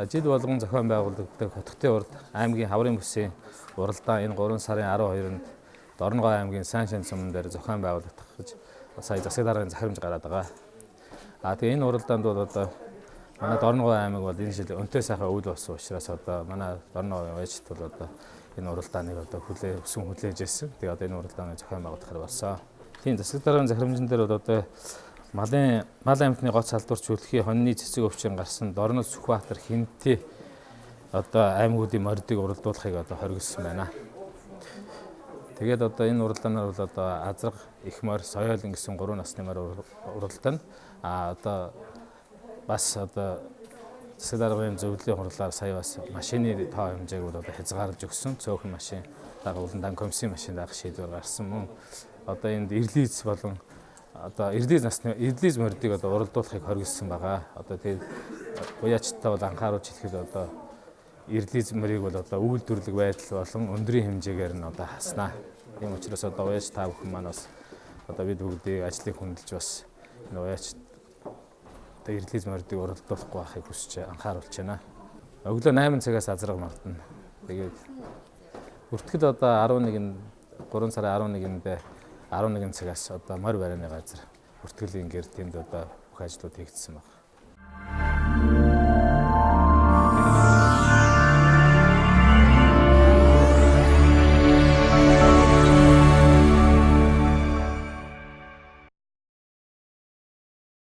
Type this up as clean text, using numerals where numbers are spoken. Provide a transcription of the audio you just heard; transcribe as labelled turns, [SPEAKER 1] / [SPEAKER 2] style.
[SPEAKER 1] Жил болгон зохион байгуулагддаг Хотхотын урд аймгийн хаврын бүсийн уралдаан энэ 3 сарын 12-нд Дорногов аймгийн Сайншин суман дээр зохион байгуулагдах гэж сая засаг даргын захирамж гараад байгаа. Тэгээ энэ уралдаанд бол одоо манай Дорногов аймаг бол энэ жил өнтөө сайхан өвөл болсон учраас одоо манай Дорногов уяачд бол одоо энэ уралдааныг одоо өсөн хүлээж ирсэн. Тэгээ одоо энэ уралдааныг зохион байгуулахар болсон. Тийм, засаг даргын захирамжин дээр бол одоо мал амьтны гоц салдварч үлхий хоньны цэцэг өвчин гарсан Дорнод, Сүхбаатар, Хинти одоо аймагуудын мордыг уралдуулахыг одоо хоригдсон байна. Тэгээд одоо энэ уралдаанаар бол одоо азраг, их морь, соёолн гэсэн 3 насны морь уралдана. Одоо бас одоо засаг даргын зөвлөлийн хурлаар сая бас машины тоо хэмжээг бол одоо хязгаарлаж өгсөн. Цөөхөн машин дагуулan дан комиссийн машин даах шийдвэр гарсан мөн. Одоо энд эрлиз болон одоо эрлиз насны эрлиз мордыг одоо уралдуулахыг хоригдсон байгаа. Одоо тэгээд уяачтай бол анхааруулж хэлэхэд одоо эрлиз морийг бол одоо үйлдвэрлэг байдал болон өндрийн хэмжээгээр нь одоо хаснаа. Тийм учраас одоо уяач та бүхэн маань бас одоо бид бүгдийг ажлыг хөндлөж бас энэ уяач одоо эрлиз мордыг уралдуулахгүй байхыг хүсэж анхааруулж байна. Өглөө 8 цагаас азраг мордно. Тэгээд бүртгэл одоо 11-нд 3 сарын 11-нд 11 цагаас одоо морь барааны газар бүртгэлийн гэр тэнд одоо бүх ажлууд хийгдсэн байна.